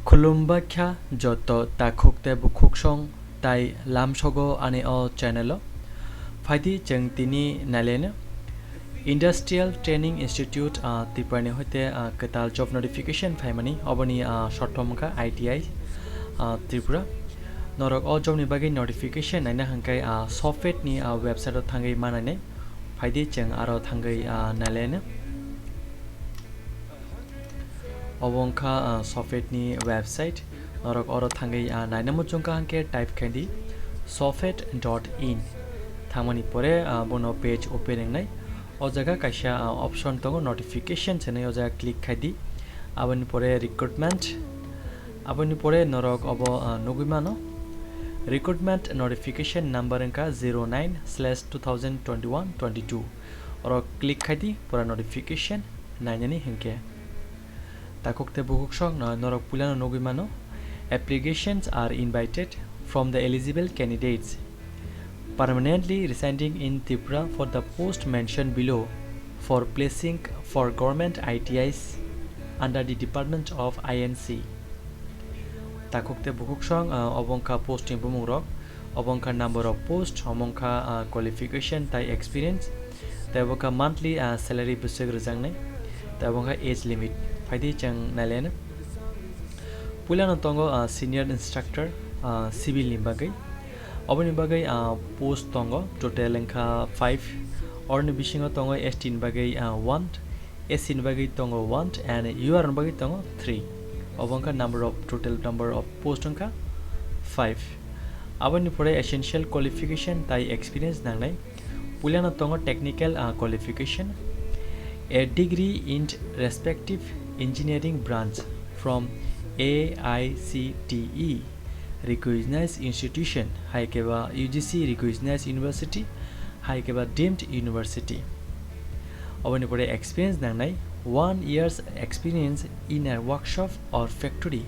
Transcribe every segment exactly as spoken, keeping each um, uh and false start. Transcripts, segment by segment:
Khulumbaikha joto takhuk tei bukhuksong tai lamsogo ani o channel o. Phaidi chwng tini nailaino Industrial Training Institute, ah, Tripura ni hoite, ah, kwtal job notification phaimani, oboni, ah, short form wngkha I T I, ah, Tripura. Norok o job ni bagwi notification naina hwnkhe, ah, Sofed ni, ah, website o thangwi manainai. Phaidi chwng aro thangwi, ah, nailaino. Obo wngkha, ah, Sofed ni website. Norok oro thangwi, ah, naina muchungkha hwnkhe type khaidi sofed dot in. Thangmani pore, ah, bono page open wngnai. O jaga kaisa, ah, option tongo, notification hwnwi, o jaga click khaidi. Aboni pore recruitment. Aboni pore norok obo, ah, nugwi mano. Recruitment notification number wngkha zero nine slash two thousand twenty-one twenty-two. Oro click khaidi pura notification nainani hinkhe. Takhuk tei bukhuksong no norok puilano nugwi mano. Applications are invited from the eligible candidates permanently residing in Tripura for the post mentioned below for placing for government I T Is under the Department of I N C. Takhuk tei bukhuksong, ah, obo wngkha posting bumungrok, obo wngkha number of post, omo wngkha, ah, qualification tai experience, tei obo wngkha monthly, ah, salary bwswk rwjaknai, tei obo wngkha age limit. Phaidi chwng nailaino. Puilano tongo, ah, senior instructor, ah, civil ni bagwi. Oboni bagwi, ah, post tongo, total wngkha five. Oroni bisingo tongo S T ni bagwi, ah, one, S C ni bagwi tongo one and U R ni bagwi tongo three. Obo wngkha number of, total number of post wngkha five. Aboni pore essential qualification tai experience nangnai. Puilano tongo technical, ah, qualification, a degree in respective engineering branch from A I C T E recognized institution, hai khe ba U G C recognized university, hai khe ba deemed university. Oboni pore experience nangnai, one year's experience in a workshop or factory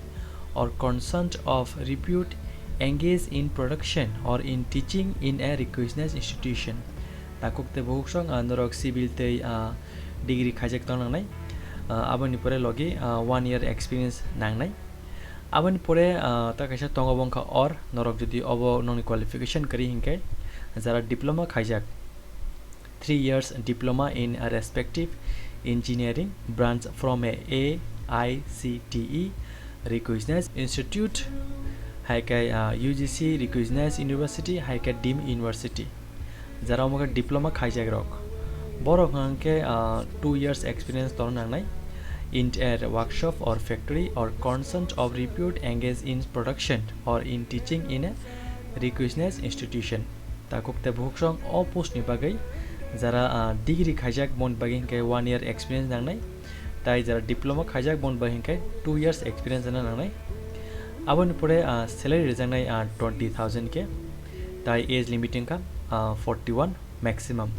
or concern of repute, engage in production or in teaching in a recognized institution. Takhuk tei bukhuksong, ah, norok civil tei, ah, degree khaijak tong nangnai. Ah, aboni pore logi, ah, one year experience nangnai. Aboni pore, ah, ta kaisa tongo, obo wngkha or, norok jodi obo nokni qualification kwrwi hinkhe, jara diploma khaijak, three years diploma in a respective engineering branch from a A I C T E recognized institute, hai khe, ah, U G C recognized university, hai khe deemed university. Jara omo khe diploma khaijak rok. Borok hwnkhe, ah, two years experience tongna nangnai in a workshop or factory or concern of repute, engage in production or in teaching in a recognized institution. Takhuk tei bukhuksong o post ni bagwi jara, ah, degree khaijak boni bagwi hwnkhe one year experience nangnai. Tai jara diploma khaijak boni bagwi hwnkhe two years experience rwna nangnai. Aboni pore, ah, salary rwjaknai, ah, twenty thousand khe. Tai age limit wngkha, ah, forty-one maximum.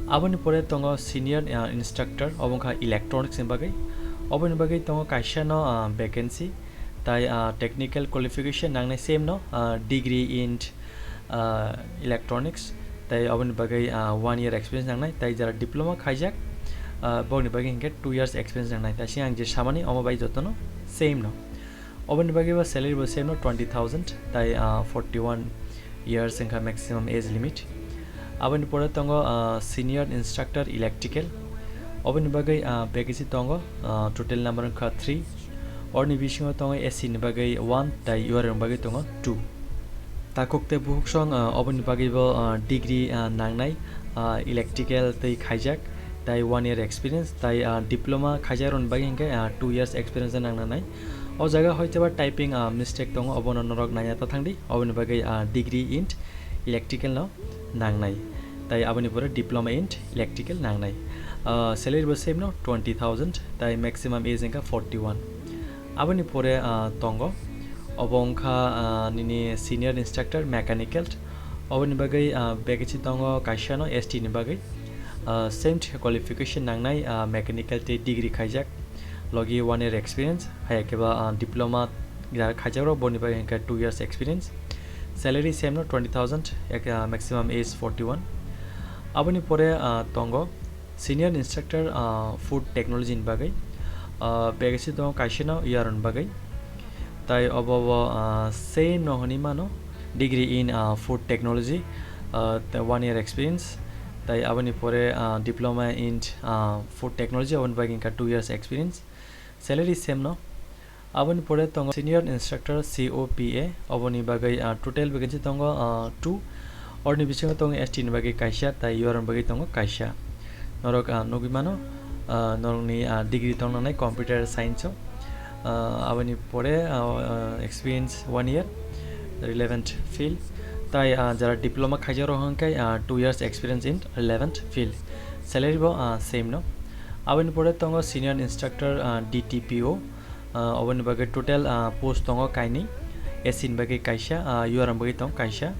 Aboni pore tongo senior, ah, instructor, obo wngkha electronics ni bagwi. Oboni bagwi tongo kaisa no, ah, vacancy. Tai, ah, technical qualification nangnai same no, ah, degree in, ah, electronics. Tai oboni bagwi, ah, one year experience nangnai. Tai jara diploma khaijak, ah, boni bagwi hinkhe two years experience nangnai. Tai siyang je samani omo bai jotono same no. Oboni bagwi bo salary bo same no, twenty thousand, tai, ah, forty-one years wngkha maximum age limit. Aboni pore tongo, ah, senior instructor electrical. Oboni bagwi, ah, vacancy tongo, ah, total number wngkha three. Oroni bisingo tongo S C ni bagwi one, tai U R ni bagwi tongo two. Takhuk tei bukhuksong, ah, oboni bagwi bo, ah, degree, ah, nangnai, ah, electrical tei khaijak, tai one year experience, tai, ah, diploma khaijak rokni bagwi hinkhe, ah, two years experience nang nangnai. O jaga hoiteba typing, ah, mistake tongo, obono norok naina ta thangdi, oboni bagwi, ah, degree in electrical no nangnai, tai aboni pore diploma in electrical nangnai. Ah, salary bo same no, twenty thousand, tai maximum age wngkha forty-one. Aboni pore, ah, tongo, obo wngkha, ah, nini senior instructor mechanical. Oboni bagwi, ah, vacancy tongo kaisa no S T ni bagwi. Ah, same qualification nangnai, ah, mechanical tei degree khaijak, logi one year experience, hai khe ba, ah, diploma jara khaijak rok, boni bagwi hwnkhe two years experience. Salary same no, twenty thousand, ek, ah, maximum age forty-one. Aboni pore, ah, tongo senior instructor, ah, food technology ni bagwi, ah, vacancy tongo kaisa no U R ni bagwi. Tai obo bo, ah, same no hwnwi mano, degree in, ah, food technology, ah, the one year experience, tai aboni pore, ah, diploma in, ah, food technology, aboni bagwi wngkha two years experience, salary same no. Aboni pore tongo senior instructor C O P A, oboni bagwi, ah, total vacancy tongo, ah, two, orni bisingo tongo S T ni bagwi kaisa, tai U R ni bagwi tongo kaisa. Norok, ah, nugwi mano, ah, norokni, ah, degree tongnai computer science o. Ah, aboni pore, ah, ah, experience one year, relevant field. Tai, ah, jara diploma khaijakrok hwnkhe, ah, two years experience in relevant field. Salary bo, ah, same no. Aboni pore tongo senior instructor, ah, D T P O. Ah, oboni bagwi total, ah, post tongo kainwi, S C ni bagwi kaisa, ah, U R ni bagwi tongo kaisa.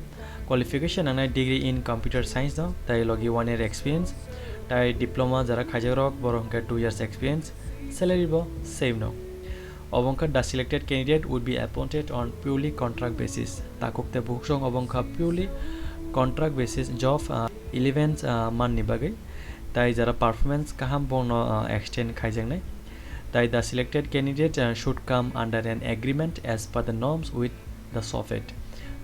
Qualification nangnai degree in computer science no, tai logi one year experience, tai diploma jara khaijakrok borok hwnkhe two years experience, salary bo same no. Obo wngkha the selected candidate would be appointed on purely contract basis. Takhuk tei bukhuk song obo wngkha purely contract basis job, ah, eleven, ah, month ni bagwi, tai jara performance kaham bono, ah, extend khaijaknai. Tai the selected candidate, uh, should come under an agreement as per the norms with the SOFET.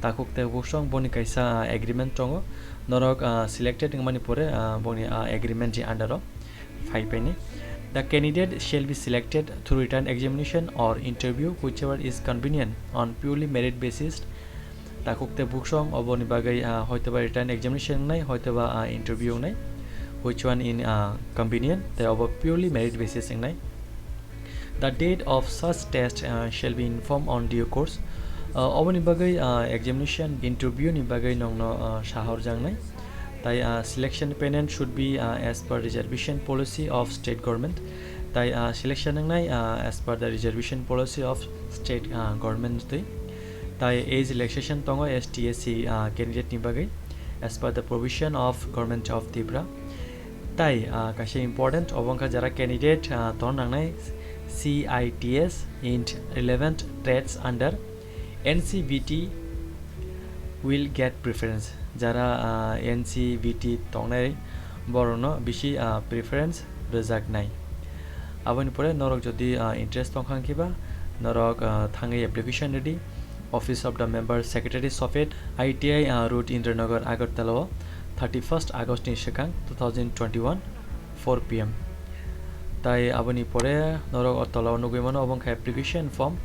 Takhuk tei bukhuk song boni kaisa, uh, agreement tongo. Norok, uh, selected wngmani pore, uh, boni, uh, agreement ni under o phai paini. The candidate shall be selected through written examination or interview, whichever is convenient, on purely merit basis. Takhuk tei bukhuk song oboni bagwi, ah, hoitoba written examination wngnai, hoitoba, ah, interview wngnai, which one in, ah, convenient, tei obo purely merit basis wngnai. The date of such test, ah, shall be informed on due course. Ah, oboni bagwi, ah, examination, interview ni bagwi nongno, ah, sahorjaknai. Tai, ah, selection panel should be, ah, as per reservation policy of state government. Tai, ah, selection wngnai, ah, as per the reservation policy of state, ah, government twi. Tai age relaxation tongo S T S C, ah, candidate ni bagwi as per the provision of Government of Tripura. Tai, ah, kaisa important, obo wngkha jara candidate, ah, tong nangnai C I T S in relevant trades under N C V T will get preference. Jara, ah, N C V T tongnai borokno bisi, ah, preference rwjaknai. Aboni pore norok jodi, ah, interest tongkha hwnkhe ba norok, ah, thangwi application rwdi. Office of the Member Secretary, SOFET, I T I, ah, Road, Indiranagar, Agartala o thirty-first August ni swkang two thousand twenty-one, four P M. Tai aboni pore norok o tola o nugwi mano, obo wngkha application form.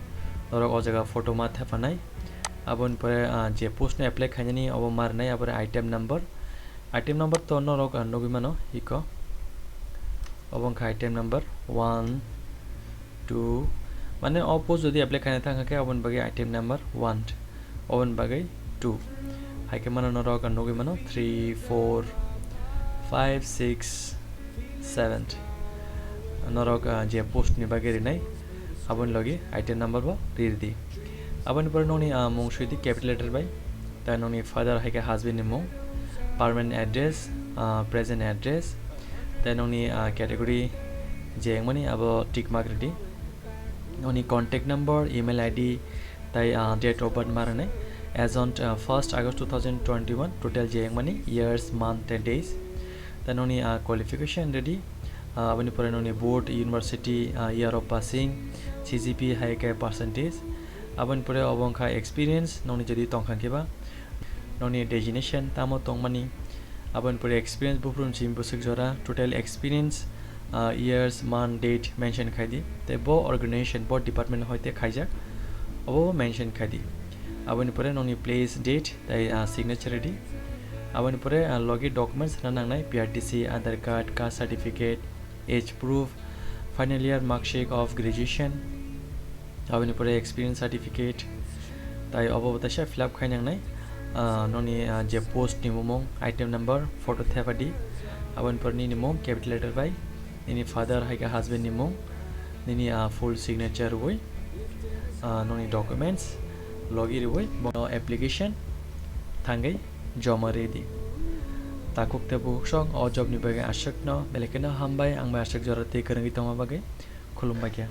Norok o jaga photo ma thepanai. Aboni pore, ah, je post no apply khainani obo ma rwnai, abore item number. Item number to norok, ah, nugwi mano iko. Obo wngkha item number one, two. Mane o post jodi apply khaina thang khe oboni bagwi item number one, oboni bagwi two. Hai khe mano norok, ah, nugwi mano three, four, five, six, seven. Norok, ah, je post ni bagwi rinai, aboni logi item number bo rirdi. Aboni pore nokni, ah, mung suidi capital letter bai, tai nokni father hai khe husband ni mung, permanent address, ah, present address, tai nokni, ah, category je wngmani abo tick mark ridi. Nokni contact number, email I D, tai, ah, date of birth ma rwnai. As on, ah, first August two thousand twenty-one, total je wngmani years, month and days. Tai nokni, ah, qualification ridi. Ah, aboni pore nokni board, university, ah, year of passing, C G P hai khe percentage. Aboni pore obo wngkha experience, nokni jodi tongkha khe ba. Nokni designation tamo tongmani. Aboni pore experience buphuru ni simi bwswk jora, total experience, ah, years, month, date mention khai di. Tei bo organization, bo department hoite khaijak, obo mention khai di. Aboni pore nokni place, date, tei, ah, signature ridi. Aboni pore, ah, logi documents rwna nangnai, P R T C, Aadhaar card, caste certificate, age proof, final year mark sheet of graduation, aboni pore experience certificate, tai obo bo teisa fill up khai nangnai. Ah, nokni, ah, je post ni mung, item number, photo thepadi, aboni pore nini mung capital letter bai, nini father hai khe husband ni mung, nini, ah, full signature rwui, ah, nokni documents logi rwui bono application thangwi joma ridi. Takhuk tei bukhuk song o job ni bagwi aswkno belai kheno hambai, ang bai aswk jora tei kwrwngwi tongma bagwi khulumbai kha.